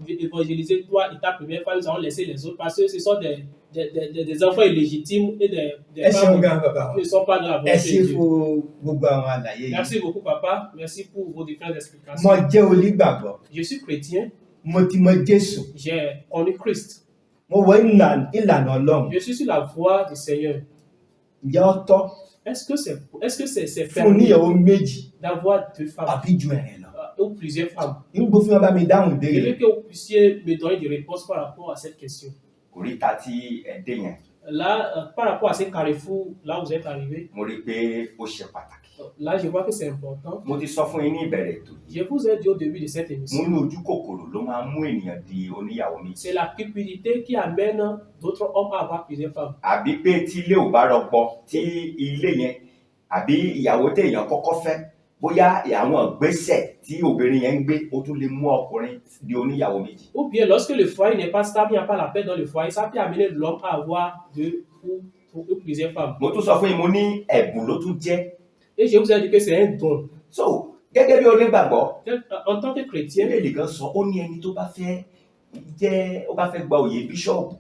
évangéliser toi et ta première femme, nous allons laisser les autres parce que ce sont des enfants illégitimes et des Ẹ ṣeun femmes gan bàbá qui wa. ne sont pas dans la Ẹ volonté ṣe de Dieu. fún gbogbo àwọn àlàyé yìí. Merci beaucoup, papa. Merci pour vos différentes Mo explications. jẹ́ onígbàgbọ́, Je suis chrétien, mo ti mọ Jésù, j'ai connu Christ. mo wọ ìlànà Ọlọ́run. Je suis sur la voie du Seigneur. Ǹjẹ́ ó tọ́ Est-ce que c'est fún permis oníyàwó méjì d'avoir deux femmes àbí ju ẹ̀rìn lọ? Ou plusieurs femmes? Nígbò fún wọn bá mi dáhùn Je ìbéèrè. veux que vous puissiez me donner des réponses par rapport à cette question. Oríta tí ẹ dé yẹn, Là, par rapport à ces carrefours, là où vous êtes arrivés, mo rí i pé ó ṣe pàtàkì. Là, je vois que c'est important. Mo ti sọ fún yín ní ìbẹ̀rẹ̀ ètò yìí, Je vous ai dit au début de cette mo émission, ní ojú kòkòrò ló máa ń mú ènìyàn di oníyàwó méjì, c'est la cupidité qui amène d'autres hommes à avoir plusieurs femmes. àbí pé tí ilé ò bá rọgbọ, tí ilé yẹn àbí ìyàwó téèyàn kọ́kọ́ fẹ́, bóyá àwọn ìgbésẹ̀ tí obìnrin yẹn ń gbé, ó tún lè mú ọkùnrin di oníyàwó méjì. Ou bien lorsque le foyer n'est pas stable, il n'y a pas la paix dans le foyer, ça peut amener l'homme à avoir deux ou plusieurs femmes. Mo tún sọ fún yín, mo ní ẹ̀bùn ló tún jẹ́. Et je vous ai dit que c'est un don. So gẹ́gẹ́ bí onígbàgbọ́, En tant que chrétien, Bíbélì kan sọ, ó ní ẹni tó bá fẹ́ jẹ́, ó bá fẹ́ gba oyè bíṣọ̀bù,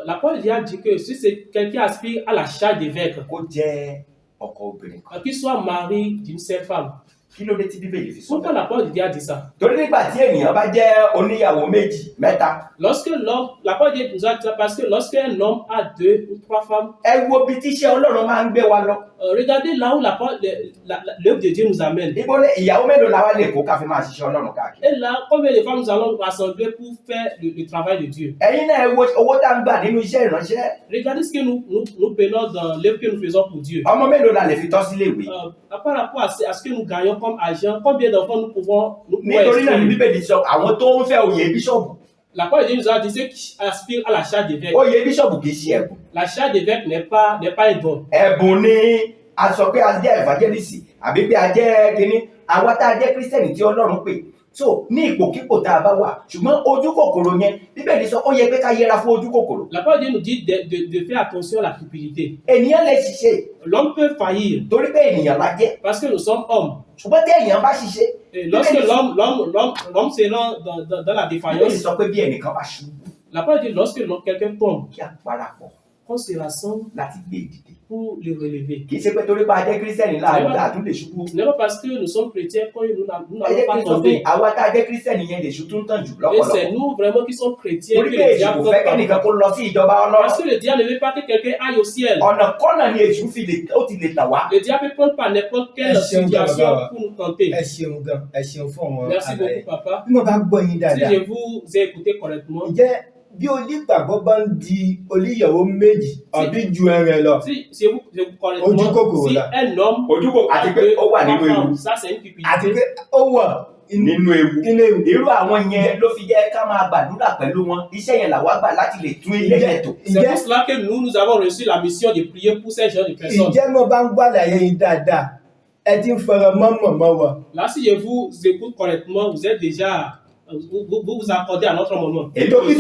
la parole de Dieu a dit que si c'est quelqu'un qui aspire à la charge d'évêque, kó jẹ́ ọkọ obìnrin kan. qu'il soit mari d'une seule femme. Kí ló dé tí Bíbélì fi sọ Pourquoi bẹ́ẹ̀? la parole de Dieu a dit ça? Torí nígbà tí ènìyàn bá jẹ́ oníyàwó méjì, mẹ́ta, Lorsque l'homme, la parole de Dieu nous a dit ça parce que lorsqu'un homme a deux ou trois femmes, ẹ wo ibi tíṣẹ́ Ọlọ́run máa ń gbé wa lọ. Regardez là où l'œuvre de Dieu nous amène. Ibo lé ìyàwó mélòó la wá lè kó ká fi máa ṣiṣẹ́ Ọlọ́run káàkiri? Et là, combien de femmes nous allons rassembler pour faire le travail de Dieu? Ẹ̀yin náà ẹ wo owó tá ń gbà nínú iṣẹ́ ìránṣẹ́. Regardez ce que nous prenons dans l'œuvre que nous faisons pour Dieu. Ọmọ mélòó la lè fi tọ́ sílé ìwé? Par rapport à ce que nous gagnons comme argent, combien d'enfants nous pouvons Nítorí náà ni instruire? Bíbélì sọ àwọn tó ń fẹ́ oyè bíṣọ̀bù. La parole de Dieu nous a dit ceux qui aspirent à la charge d'évêque. Oyè bíṣọ̀bù kì í ṣe ẹ̀bùn. La charge d'évêque n'est pas un don. Ẹ̀bùn ni a sọ pé a jẹ́ evangelist àbí pé a jẹ́ kínní, àwa tá a jẹ́ kírísítẹ̀nì tí Ọlọ́run pè. So ní ipòkípò tá a bá wà, ṣùgbọ́n ojú kòkòrò yẹn, Bíbélì sọ ó yẹ pé ká yẹra fún ojú kòkòrò. La parole de Dieu nous dit de faire attention à la cupidité. Ènìyàn lè ṣiṣẹ́ L'homme peut faillir torí pé ènìyàn la jẹ́. parce que nous sommes hommes. Ṣùgbọ́n tí ènìyàn bá ṣiṣẹ́, Et lorsque l'homme se rend dans la Bíbélì défaillance, sọ pé bí ẹnìkan bá ṣubú, la parole dit lorsque quelqu'un tombe, kí a parapọ̀, Qu'on se rassemble láti gbé e dìde. Pour le relever. Kì í ṣe pé torí pé a jẹ́ kírísítẹ́nì láàrin àtún lè ṣubú. Ce n'est pas parce que nous sommes chrétiens que nous Ẹ jẹ́ n'allons kí pas n sọ pé tomber. àwa tá a jẹ́ kírísítẹ́nì yẹn lèṣù tún tàn jù Et lọ́pọ̀lọpọ̀. c'est nous vraiment qui sommes chrétiens Torí que pé le èṣù diable kò fẹ́ tente. kẹ́nìkan kó lọ sí ìjọba Ọlọ́run. Parce que le diable ne veut pas que quelqu'un aille au ciel. Ọ̀nà kọ́nà ni èṣù fi lè ó ti lè tàn wá. Le diable peut prendre par n'importe quelle Ẹ ṣeun gan, situation bàbá wa. pour nous tenter. Ẹ ṣeun gan, ẹ ṣeun fún àwọn Merci àlàyé. beaucoup, papa. Bí mo bá gbọ́ yín Si dáadáa, je vous ai écouté correctement, ǹjẹ́ bí onígbàgbọ́ bá ń di oníyàwó méjì àbí ju ẹran lọ, si je vous correctement, Ojú kòkòrò si là. un homme Ojú kò àti pé ó wà nínú trois ewu. femmes, ça c'est une àti cupidité. pé ó wà Nínú ewu. inú ewu. Irú àwọn yẹn ló fi jẹ́ ká máa gbàdúrà pẹ̀lú wọn. Iṣẹ́ yẹn làwa gbà láti lè tún ilé yẹn tò. C'est pour cela que nous, nous avons reçu la mission de prier pour ces genres de personnes. Ǹjẹ́ mo bá ń gbọ́ àlàyé yín dáadáa, ẹ ti ń fọ̀rọ̀ mọ́ mọ̀mọ́ wa. Là, si je vous écoute correctement, vous êtes déjà, vous vous, vous accordez à notre moment. Nítorí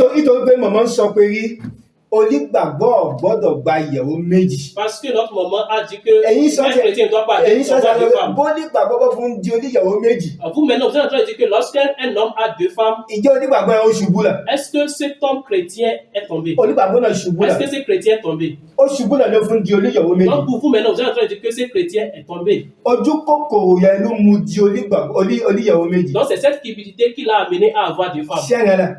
pé mọ̀mọ́ ń sọ pé rí onígbàgbọ́ ò gbọ́dọ̀ gba ìyàwó méjì. Parce que notre maman a dit que Ẹ̀yin sọ un chrétien ne doit pas Ẹ̀yin sọ avoir sọ deux pé femmes. bó onígbàgbọ́ bá fún di oníyàwó méjì, Vous maintenant, vous êtes en train de dire que lorsqu'un homme a deux femmes, ìjẹ́ onígbàgbọ́ yẹn ó ṣubú là. Est-ce que cet homme chrétien est tombé? Onígbàgbọ́ náà ṣubú là. Est-ce que ce chrétien est tombé? Ó ṣubú là ló fún di oníyàwó méjì. Donc pour vous maintenant, vous êtes en train de dire que ce chrétien est tombé. Ojú kòkòrò yẹn ló mú di onígbàgbọ́ oníyàwó méjì. Donc c'est cette cupidité qui l'a amené à avoir deux femmes. Ṣé ẹ̀rẹ̀ náà?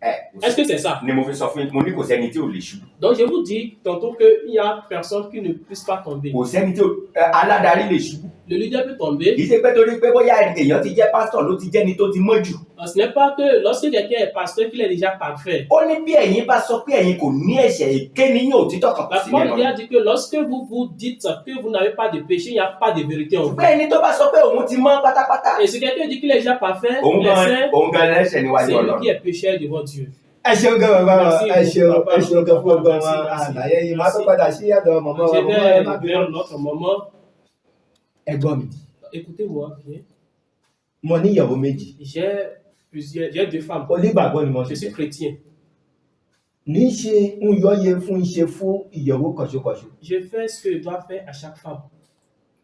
Ẹ, Est-ce que c'est ça? ni mo fi sọ fún yín, mo ní kò sẹ́ni tí ò lè ṣubú. Donc je vous dis tantôt qu'il n'y a personne qui ne puisse pas tomber. Kò sẹ́ni tí ò ẹ, aládarí lè ṣubú. Le leader peut tomber. Kì í ṣe pé torí pé bóyá èèyàn ti jẹ́ pásítọ̀ ló ti jẹ́ni tó ti mọ́ jù. Ce n'est pas que lorsque quelqu'un est pasteur qu'il est déjà parfait. Ó ní bí ẹ̀yin bá sọ pé ẹ̀yin kò ní ẹ̀ṣẹ̀, èké ni yín, òtítọ́ kan kò La sí parole nínú de Dieu rẹ̀. a dit que lorsque vous vous dites que vous n'avez pas de péché, il n'y a pas de vérité en vous. Ṣùgbọ́n ẹni tó bá sọ pé òun ti mọ́ pátápátá, Et si quelqu'un dit qu'il est déjà parfait, òun il est gan saint, òun gan lẹ́ṣẹ̀ níwájú c'est lui Ọlọ́run. qui est pécheur devant Dieu. Ẹ ṣeun gan, bàbá wa. Merci Ẹ ṣeun, beaucoup, ẹ ṣeun gan fún ọgbọ́n Merci, wa merci. àlàyé yìí. Màá tó Merci. padà sí àdọ̀ mọ̀mọ́ wa. Je Mọ̀mọ́ ẹ vais má bínú. vers notre maman. Ẹ gbọ́ mi. Écoutez-moi bien. Mo ní ìyàwó méjì. J'ai deux femmes. Onígbàgbọ́ ni mo Je ṣe. suis chrétien. Ní í ṣe ń yọ yẹ fún ṣe fún ìyàwó kọ̀ṣokọ̀ṣo. Je fais ce que je dois faire à chaque femme.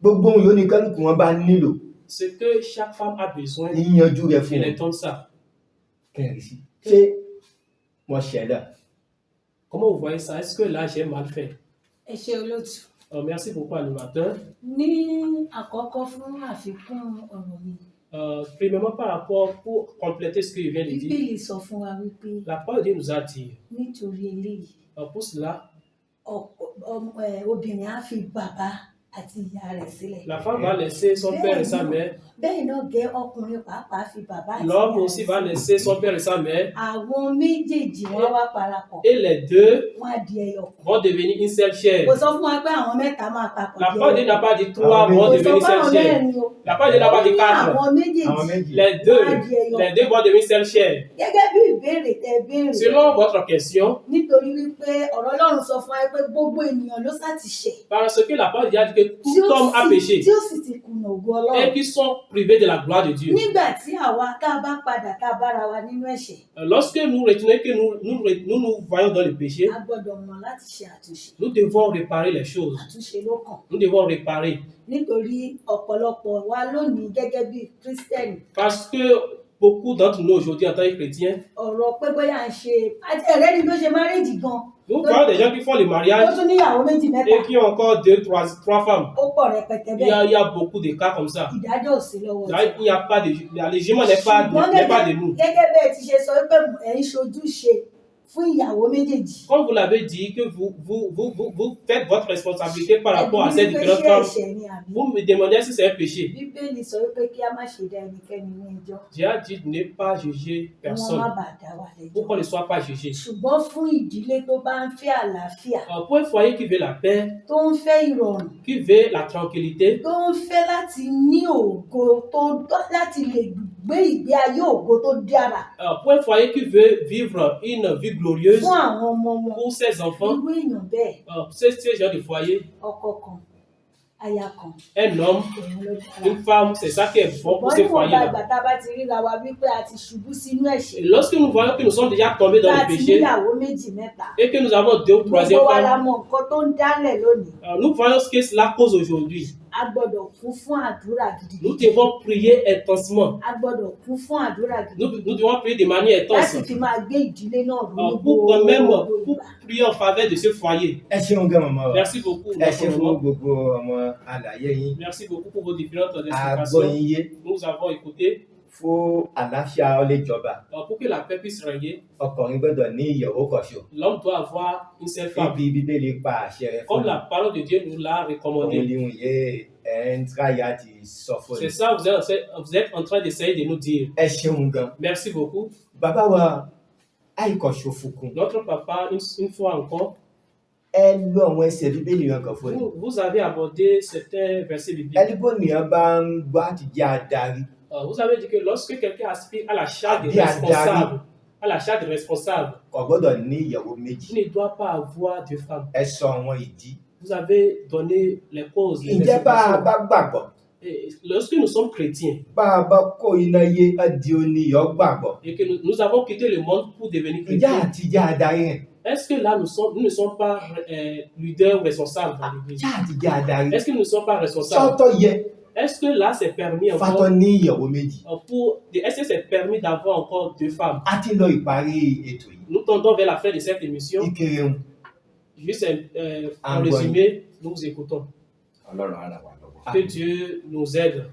Gbogbo ohun yóò ní kálukú wọn bá nílò, Ce que chaque femme a besoin, yíyanjú rẹ̀ je fún les wọn. donne ça. Kẹrin sí. Ṣé mo ṣẹlẹ̀? Comment vous voyez ça? Est-ce que là, j'ai mal fait? Ẹ ṣe, olóòtú. Merci beaucoup, animateur. Ní àkọ́kọ́, fún àfikún ọ̀rọ̀ mi, Premièrement, par rapport, pour compléter ce que je viens de dire, Bíbélì sọ fún wa wípé la parole de Dieu nous a dit, nítorí eléyìí, pour cela, obìnrin á fi bàbá àti ìyá rẹ̀ sílẹ̀. la femme va laisser son père et sa mère, Bẹ́ẹ̀ náà gẹ́ ọkùnrin pàápàá fi bàbá àti l'homme ìyá aussi rẹ̀ va sílẹ̀. Laisser son père et sa mère, Àwọn méjèèjì wọn wá parapọ̀, et les deux wọn á di ẹyọ kan. vont devenir une seule chair. Kò sọ fún wa pé àwọn mẹ́ta máa papọ̀ La di parole de ẹyọ Dieu n'a kan. pas dit trois Ah, oui. vont Kò sọ devenir une pé seule àwọn chair. mẹ́rin o. La parole de Dieu n'a Ó pas dit ní quatre. àwọn méjèèjì Àwọn méjì. Les deux, wọn á di ẹyọ les kan. deux vont devenir une seule chair. Gẹ́gẹ́ bí ìbéèrè tẹ béèrè, Selon votre question, nítorí wípé ọ̀rọ̀ Ọlọ́run sọ fún wa pé gbogbo ènìyàn ló sá ti ṣẹ̀, parce que la parole de Dieu a dit que tí tout ó homme a sì péché tí ó sì ti kùnà ògo et Ọlọ́run. qui sont privés de la gloire de Dieu. Nígbà tí àwa tá a bá padà tá a bára wa nínú ẹ̀ṣẹ̀, Lorsque nous retenons que nous nous, nous nous voyons dans le péché, a gbọ́dọ̀ mọ̀ láti ṣe àtúnṣe. nous devons réparer les choses. Àtúnṣe ló kàn. Nous devons réparer. Nítorí ọ̀pọ̀lọpọ̀ wa lónìí gẹ́gẹ́ bí Kírísítẹ́nì, Parce que beaucoup d'entre nous aujourd'hui, en tant que chrétiens, ọ̀rọ̀ pé bóyá à ń ṣe àti ẹ̀rẹ́ ni tó ṣe marriage gan, nous voyons des gens qui font le tó mariage tún níyàwó méjì mẹ́ta, et qui ont encore deux, trois femmes. ó pọ̀ rẹpẹtẹ Il y a, bẹ́ẹ̀. il y a beaucoup de cas comme ça. Ìdájọ́ ò sí lọ́wọ́ Là, il n'y a pas de, le jugement n'est pas, Ṣùgbọ́n n'est pas de nous. gẹ́gẹ́ bẹ́ẹ̀ ti ṣe sọ pé ẹ̀ ń ṣojúṣe fún ìyàwó méjèèjì, Comme vous l'avez dit, que vous faites votre responsabilité par rapport à ẹbí ces wípé différentes ṣé femmes, ẹ̀ṣẹ̀ ni àbí? vous me demandez si c'est un péché. Bíbélì sọ wípé kí a má ṣe dá ẹnikẹ́ni ní ẹjọ́, J'ai dit de ne pas juger kí wọ́n personne má bàa dá wa lẹ́jọ́. pour qu'on ne soit pas jugé. Ṣùgbọ́n fún ìdílé tó bá ń fẹ́ àlàáfíà, Pour un foyer qui veut la paix, tó ń fẹ́ ìrọ̀rùn, qui veut la tranquillité, tó ń fẹ́ láti ní ògo tó láti lè gbé ìgbé ayé ògo tó dára pour un foyer qui veut vivre une vie glorieuse fún àwọn ọmọ wọn, pour ses enfants, irú èèyàn bẹ́ẹ̀, ce genre de foyer, ọkọ kan, aya kan, un homme, òun ló dára. une femme, c'est ça qui est bon pour Ṣùgbọ́n ce níwọ̀nba foyer-là. ìgbà tá a bá ti ríra wa wípé a ti ṣubú sínú ẹ̀ṣẹ̀, Et lorsque nous voyons que nous sommes déjà tombés dans tá a le ti péché níyàwó méjì mẹ́ta, et que nous avons deux ou troisième gbogbo wa la femmes, mọ nǹkan tó ń dálẹ̀ lónìí. nous voyons ce que cela cause aujourd'hui. A gbọ́dọ̀ kún fún àdúrà Nous gidigidi. devons prier intensement. A gbọ́dọ̀ kún fún àdúrà Nous, gidigidi nous devons prier de manière intense láti fi máa gbé ìdílé náà ró ní pour quand même gbogbo pour ìgbà. prier en faveur de ce foyer. Ẹ ṣeun gan, màmá wa. Merci beaucoup, Ẹ ṣe notre fún maman. gbogbo ọmọ àlàyé yín. Merci beaucoup pour vos différentes A gbọ́ explications. yín yé. Nous avons écouté. Fún àlàáfíà ó lè jọba, Pour que la paix puisse régner, ọkùnrin gbọ́dọ̀ ní ìyàwó kọ̀ṣọ́. l'homme doit avoir une seule femme. Ibi Bíbélì pa àṣẹ rẹ̀ fún Comme la parole de Dieu nous l'a òun recommandé. ni òye ẹ̀ ń tíráyà ti sọ fún C'est mi. ça, vous êtes en train d'essayer de nous dire. Ẹ ṣeun gan. Merci beaucoup. Bàbá wa àìkọ̀ṣọ́ fukun. Notre papa, une fois encore, Ẹ lo àwọn ẹsẹ̀ Bíbélì yẹn kan fún mi. vous avez abordé certains versets bibliques. Ẹni bó nìyẹn bá ń gbọ́ àti jẹ́ adarí. Vous avez dit que lorsque quelqu'un aspire à la charge de Bí adarí. responsable, à la charge de responsable, Kò gbọ́dọ̀ ní ìyàwó méjì. il ne doit pas avoir deux femmes. Ẹ sọ àwọn ìdí. Vous avez donné les causes, les Ǹjẹ́ bá a explications. bá gbàgbọ́, Et lorsque nous sommes chrétiens bá a bá kó iná yé ẹ di oníyọ̀ gbàgbọ́, et que nous avons quitté le monde pour devenir ǹjẹ́ chrétiens, àti jẹ́ adarí rẹ̀? est-ce que là, nous ne sommes pas leaders ou responsables dans l'église? Ǹjẹ́ àti jẹ́ adarí? Est-ce que nous ne sommes pas responsables? Sọ́tọ̀ yẹ Est-ce que là, c'est permis fatọ́ encore ní ìyàwó méjì. est-ce que c'est permis d'avoir encore deux femmes? A ti lọ ìparí ètò yìí. Nous tendons vers la fin de cette émission. Ìkéré ń Juste en À ń gbọ́ yín. résumé, nous vous écoutons. Ọlọ́run á ràn wá lọ́wọ́. Que Dieu nous aide.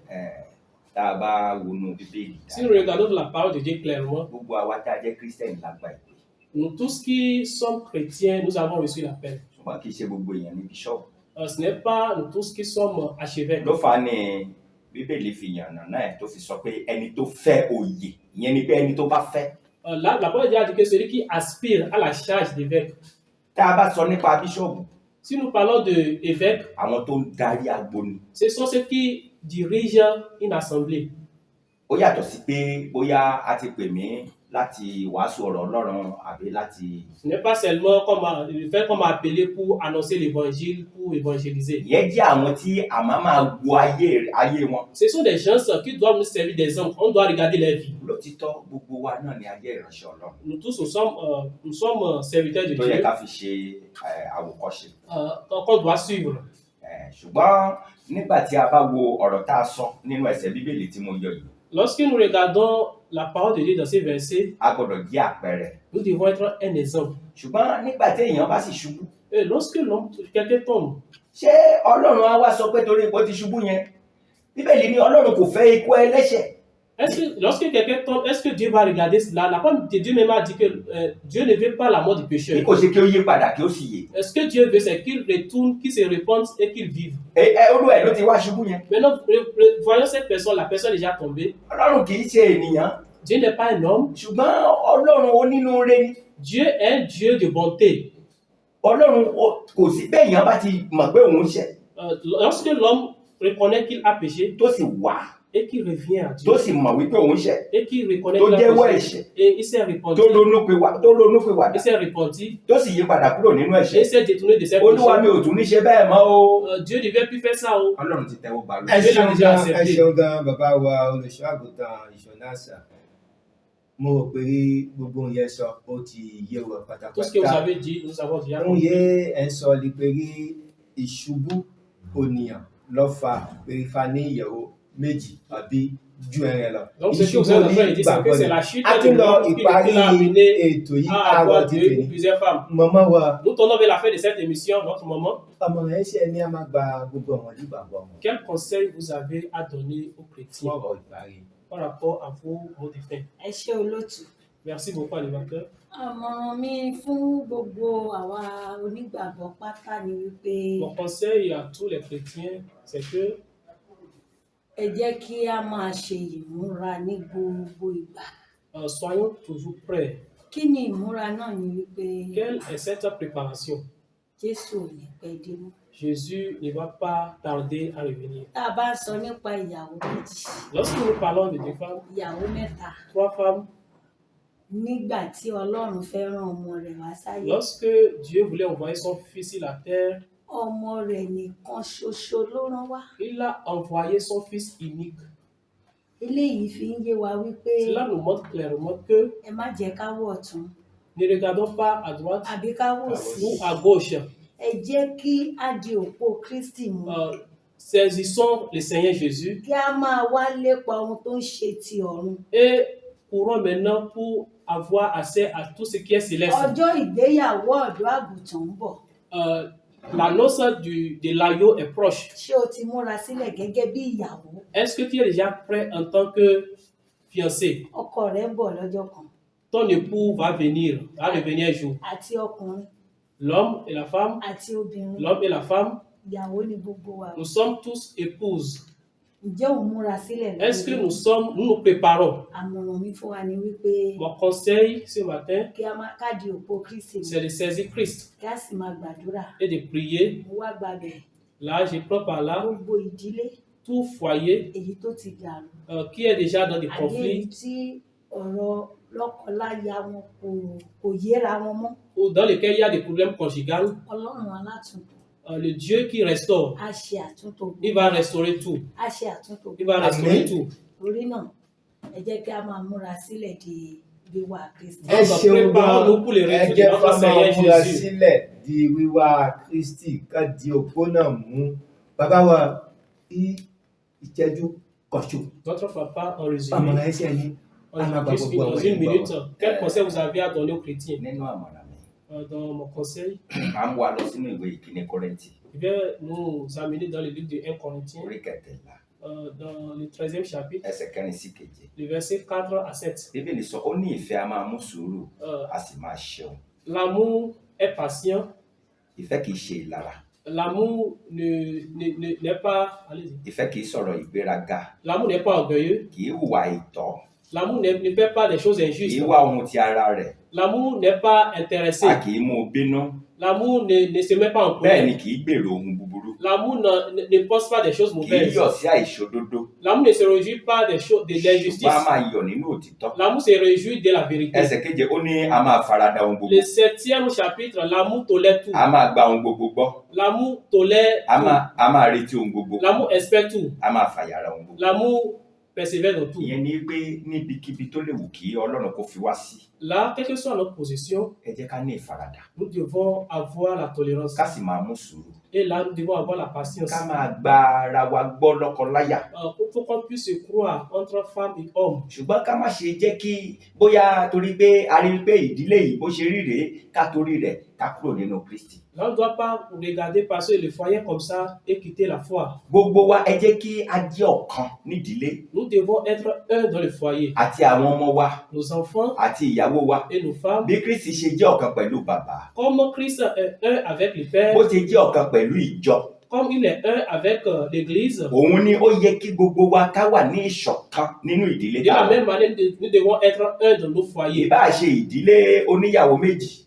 Tá a bá wọnú Bíbélì Si nous regardons la parole de Dieu clairement, gbogbo àwa tá a jẹ́ kírísítẹ́nì la gba ìpè, nous tous qui sommes chrétiens, nous avons reçu l'appel. Ṣùgbọ́n kì í ṣe gbogbo èèyàn ní bíṣọ́ọ̀bù. Ce n'est pas nous tous qui sommes archevêques. Ló fà á ní Bíbélì fi yànnà náà ẹ̀ tó fi sọ pé ẹni tó fẹ́ oyè, ìyẹn ni pé ẹni tó bá fẹ́. Là, la parole de Dieu a dit que celui qui aspire à la charge d'évêque. Tá a bá sọ nípa bíṣọ́ọ̀bù, Si nous parlons d'évêque, àwọn tó ń darí agbo ni. Ce sont ceux qui dirigent une assemblée. Ó yàtọ̀ sí pé bóyá a ti pè mí láti wàásù ọ̀rọ̀ Ọlọ́run àbí láti. Ce n'est pas seulement comme le fait qu'on m'a appelé pour annoncer l'évangile, pour évangéliser. Ìyẹn jẹ́ àwọn tí àmọ́ máa wo ayé wọn. Ce sont des gens qui doivent nous servir d'exemple. On doit regarder leur vie. Lótìtọ́, gbogbo wa náà ni a jẹ́ ìránṣẹ́ Ọlọ́run Nous tous, nous sommes serviteurs de tó yẹ Dieu ká fi ṣe àwòkọ́ṣe. Qu'on doit suivre. Ṣùgbọ́n nígbà tí a bá wo ọ̀rọ̀ tá a sọ nínú ẹsẹ̀ Bíbélì tí mo yọ yìí, Lorsque nous regardons la parole de Dieu dans ces versets, a gbọ́dọ̀ jẹ́ àpẹẹrẹ. Nous devons être un exemple. Ṣùgbọ́n nígbà tí èèyàn bá sì ṣubú, Et lorsque quelqu'un tombe, ṣé Ọlọ́run á wá sọ pé torí ipò ti ṣubú yẹn, Bíbélì ní Ọlọ́run kò fẹ́ ikú ẹlẹ́ṣẹ̀? Lorsque quelqu'un tombe, est-ce que Dieu va regarder cela? La parole de Dieu même a dit que Dieu ne veut pas la mort du Bí pécheur. kò ṣe kí ó yí padà kí ó sì yè. Ce que Dieu veut, c'est qu'il retourne, qu'il se repente et qu'il vive. Ẹ olú ẹ ló ti wá ṣubú yẹn. Maintenant, voyons cette personne, la personne est déjà tombée. Ọlọ́run kì í ṣe ènìyàn. Dieu n'est pas un homme. Ṣùgbọ́n Ọlọ́run onínúure ni. Dieu est un Dieu de bonté. Ọlọ́run kò sí bẹ́ẹ̀ èèyàn bá ti mọ̀ pé òun ṣẹ̀, Lorsque l'homme reconnaît qu'il a péché tó sì wá, et qu'il revient à Dieu tó sì mọ̀ wípé òun ṣẹ̀, et qu'il reconnaît tó qu'il a jẹ́wọ́ péché ẹ̀ṣẹ̀, et il s'est repenti, tó ronú pìwàdà, il s'est repenti tó sì yí padà kúrò nínú et ẹ̀ṣẹ̀, il s'est détourné de ses Olúwa, péchés. mi ò tún ní ṣe bẹ́ẹ̀ mọ́ o. Dieu ne devait plus faire ça. Oh. Ọlọ́run ti tẹ́wọ́ gbà Ẹ lójú. ṣeun Dieu l'a gan, déjà ẹ accepté. ṣeun gan, bàbá wa olùṣọ́ àgùntàn Ìṣọ̀nàṣà. Mo rò pé gbogbo ohun yẹn sọ ó ti yé wa Tout ce que vous pátápátá. avez dit, nous avons déjà Ohun compris. yẹn ẹ ń sọ ni pé rí ìṣubú ònìyàn ló fa pé fa ní ìyàwó méjì àbí ju ẹrẹ lọ. Donc, ce que vous êtes en train de dire, c'est que c'est la chute A de ti lọ l'homme qui ìparí l'a amené ètò yìí à àárọ̀ avoir ti deux tèmi. ou plusieurs femmes. Màmá wa, Nous tournons vers la fin de cette émission, notre maman. ọmọ rẹ̀ ṣe ẹni a máa gba gbogbo àwọn onígbàgbọ́ wọn Quel conseil vous avez à donner aux fún chrétiens ọ̀rọ̀ ìparí? Par rapport à vos mots de fin? Ẹ ṣé, olóòtú. Merci beaucoup, animateur. Àmọ̀ràn mi fún gbogbo àwa onígbàgbọ́ pátá ni wípé Mon conseil à tous les chrétiens, c'est que ẹ jẹ́ kí a máa ṣe ìmúra ní gbogbo ìgbà. Soyons toujours prêts. Kí ni ìmúra náà? Ni wípé Quelle est cette préparation? Jésù ò ní pẹ́ dé mọ́. Jésus ne va pas tarder à revenir. Tá a bá ń sọ nípa ìyàwó méjì, Lorsque nous parlons de deux femmes, ìyàwó mẹ́ta, trois femmes, nígbà tí Ọlọ́run fẹ́ rán ọmọ rẹ̀ wá sáyé, lorsque Dieu voulait envoyer son fils sur la terre, ọmọ rẹ̀ nìkan ṣoṣo ló rán wá. Il a envoyé son fils unique. Eléyìí fi ń yé wa wípé Cela nous montre clairement que ẹ má jẹ́ ká wò ọ̀tún ne regardons pas à droite àbí ká wò sí, ou à gauche. ẹ jẹ́ kí á di òpó Kristi mú. Saisissons le Seigneur Jésus Kí a máa wá lépa ohun tó ń ṣe ti ọ̀run. Et courons maintenant pour avoir accès à tout ce qui est céleste. Ọjọ́ ìgbéyàwó ọ̀dọ́ àgùntàn ń bọ̀. La noce de l'agneau est proche. Ṣé o ti múra sílẹ̀ gẹ́gẹ́ bí ìyàwó? Est-ce que tu es déjà prêt en tant que fiancé? Ọkọ rẹ ń bọ̀ lọ́jọ́ kan. Ton époux va venir, va revenir un jour. Àti ọkùnrin L'homme et la femme, àti obìnrin, l'homme et la femme, ìyàwó ni gbogbo wa. Nous sommes tous épouses. Ǹjẹ́ ò ń múra sílẹ̀ Est-ce que lórí? nous nous préparons? Àmọ̀ràn mi fún wa ni wípé Mon conseil ce matin, kí a máa káàdì òpó Kristi mú, c'est de saisir Christ kí a sì máa gbàdúrà. Et de prier. Mo wá gbàbẹ̀. Là, je prends par là Gbogbo ìdílé tout foyer èyí tó ti dàrú, qui est déjà dans des àbí èyí conflits tí ọ̀rọ̀ lọ́kọláya wọn kò yéra wọn mọ́, ou dans lesquels il y a des problèmes conjugaux, Ọlọ́run alátúntò le Dieu qui restaure, á ṣe àtúntò il gbogbo. Va restaurer tout. Á ṣe àtúntò Il va gbogbo. restaurer Amen. tout. Torí náà, ẹ jẹ́ kí a máa múra sílẹ̀ de wíwá Kristi. Ẹ Donc, ṣeun gan. préparons-nous pour le Ẹ retour de jẹ́ notre ká máa Seigneur múra Jésus. sílẹ̀ di wíwá Kristi, ká di òpó náà mú. Bàbá wa, ní ìṣẹ́jú kọ̀ṣù, Notre papa, en résumé, àmọ̀ràn ẹsẹ̀ yín a máa gba juste gbogbo dans àwọn une ìgbà minute, wa. quel conseil vous avez à donner aux chrétiens? Nínú àmọ̀ràn mi, Dans mon conseil, máa ń wá lọ sínú ìwé ìkíní Kọ́rẹ́ńtì, je vais nous amener dans le livre de 1 Corinthiens, orí 13, dans le 13e chapitre, ẹsẹ̀ 4 sí 7. le verset 4 à 7. Bíbélì sọ, ó ní ìfẹ́ a máa mú sùúrù, a sì máa ṣeun. L'amour est patient. Ìfẹ́ kìí ṣe ìlara. L'amour n'est pas. Allez-y. Ìfẹ́ kìí sọ̀rọ̀ ìgbéraga. L'amour n'est pas orgueilleux. Kìí hùwà àìtọ́. L'amour ne fait pas des choses Kìí injustes. wá ohun ti ara rẹ̀. L'amour n'est pas intéressé. A kìí mú un bínú. L'amour ne se met pas en Bẹ́ẹ̀ ni colère. kìí gbèrò ohun búburú. L'amour ne pense pas des choses Kìí mauvaises. yọ̀ sí àìṣòdodo, L'amour ne se réjouit pas des choses, de ṣùgbọ́n a l'injustice. máa yọ̀ nínú òtítọ́. L'amour se réjouit de la vérité. Ẹsẹ̀ 7, ó ní a máa farada ohun gbogbo. Le septième chapitre, l'amour tolère tout. A máa gba ohun gbogbo gbọ́. L'amour tolère A tout. máa retí ohun gbogbo. L'amour espère tout. A máa fàyàrà ohun gbogbo. L'amour persévère dans tout. Ìyẹn ni pé níbikíbi tó lè wù kí Ọlọ́run kó fi wá sí, Là, quelle que soit notre position, ẹ jẹ́ ká ní ìfaradà, nous devons avoir la tolérance. ká sì máa mú sùúrù, Et là, nous devons avoir la patience. ká máa gba ara wa gbọ́ lọ́kọ-láyà. Pour qu'on puisse se croire entre femmes et hommes. Ṣùgbọ́n ká má ṣe jẹ́ kí bóyá torí pé a rí i pé ìdílé yìí bó ṣe rí rèé, ká torí rẹ̀ ká kúrò nínú Kristi. Là, on ne doit pas regarder passer le foyer comme ça et quitter la foi. Gbogbo wa, ẹ jẹ́ kí a jẹ́ ọ̀kan nídìílé, Nous devons être un dans le foyer. àti àwọn ọmọ wa, Nos enfants àti ìyàwó wa, et nos femmes. bí Kristi ṣe jẹ́ ọ̀kan pẹ̀lú bàbá, Comme Christ est un avec le Père, bó ṣe jẹ́ ọ̀kan pẹ̀lú ìjọ, comme il est un avec l'Église, òun ni ó yẹ kí gbogbo wa ká wà ní ìṣọ̀kan nínú ìdílé de tá la a wà. même manière, nous devons être un dans nos foyers. Ìbáà ṣe ìdílé oníyàwó méjì,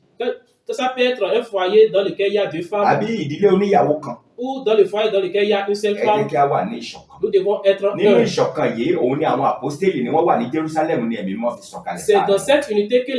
Que ça peut être un foyer dans lequel il y a deux femmes àbí ìdílé oníyàwó kan, ou dans le foyer dans lequel il y a une seule ẹ jẹ́ femme, kí a wà ní ìṣọ̀kan. nous devons être Nínú un. ìṣọ̀kan yìí, òun ni àwọn àpọ́stélì ni wọ́n wà ní Jerusalem ní Ẹ̀mí Mímọ́ fi sọ̀kalẹ̀ C'est dans sáàrin. cette unité que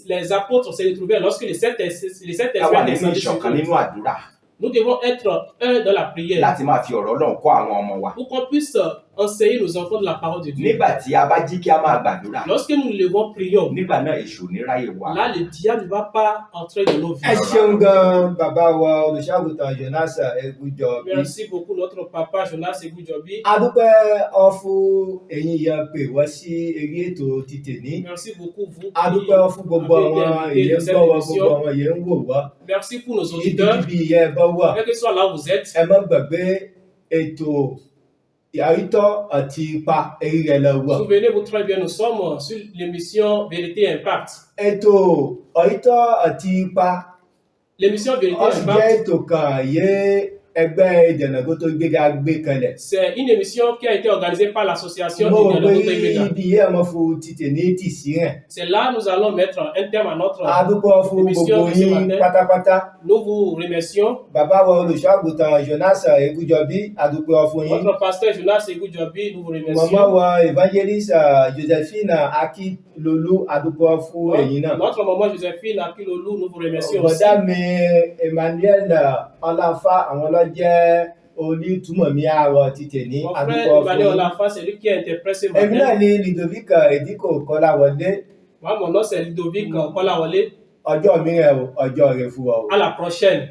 les apôtres se retrouvaient lorsque les sept Ká wà espèces nínú descendaient sur ìṣọ̀kan eux. nínú àdúrà, Nous devons être un dans la prière láti máa fi ọ̀rọ̀ Ọlọ́run kọ́ àwọn ọmọ wa. Pour qu'on puisse enseigner nos enfants de la parole de Dieu. Nígbà tí a bá jí kí a máa gbàdúrà, Lorsque nous nous levons, prions. nígbà náà èṣù ò ní ráyè wá. Là, le diable ne va pas entrer dans nos Ẹ vies. ṣeun gan, bàbá wa olùṣàgùtàn Jonas Egunjọbí. Merci beaucoup, notre papa Jonas Egunjobi. A dúpẹ́ ọfú ẹ̀yin yẹn pè wá sí eré ètò ti tèní. Merci beaucoup, vous A qui dúpẹ́ fún gbogbo avez été àwọn invités èyí de ń cette gbọ́ wa, émission. gbogbo àwọn èyí ń wò wá. Merci pour nos auditeurs. Ibikíbi ìyẹn bá wà, Quel que soit là où vous êtes, ẹ má gbàgbé ètò àrítọ́ àti ipa eré rẹ̀ lọ wà. Souvenez-vous très bien, nous sommes sur l'émission Vérité et Impact. Ètò àrítọ́ àti ipa L'émission Vérité ó et sì jẹ́ Impact, ètò kan yé ẹgbẹ́ ìdènàgó tó gbéga gbé kalẹ̀. C'est une émission qui a été organisée par l'association Mo rò du pé Dialogue Gbéga. ibi yẹn ọmọ fún títì ní tìsí rẹ̀. C'est là nous allons mettre un terme à notre A dúpẹ́ fún émission gbogbo de ce yín matin. Pátápátá. Nous vous remercions. Bàbá wa olùṣọ́àgùtàn Jonas Egúnjọbí, a dúpẹ́ fún yín. Notre pasteur Jonas Egunjobi, nous vous Màmá remercions. Wa evangeliste Josephine Akilolu, a dúpẹ́ fún ẹ̀yin náà. Notre maman Joséphine Akilolu, nous vous remercions aussi. Bọ̀dá mi Emmanuel Ọláfá, àwọn ló jẹ́ onítùmọ̀ mi àárọ̀ ti tèní, Mon a frère dúpẹ́ fún Emmanuel yín. Olafa, c'est lui qui interprète ce Èmi náà matin. ni Ludovic Ediko Kọ́láwọlé. Moi, mon nom, c'est Ludovic Kolawole. Ọjọ́ mìíràn o, ọjọ́ rẹ̀ fún wa o. À la prochaine.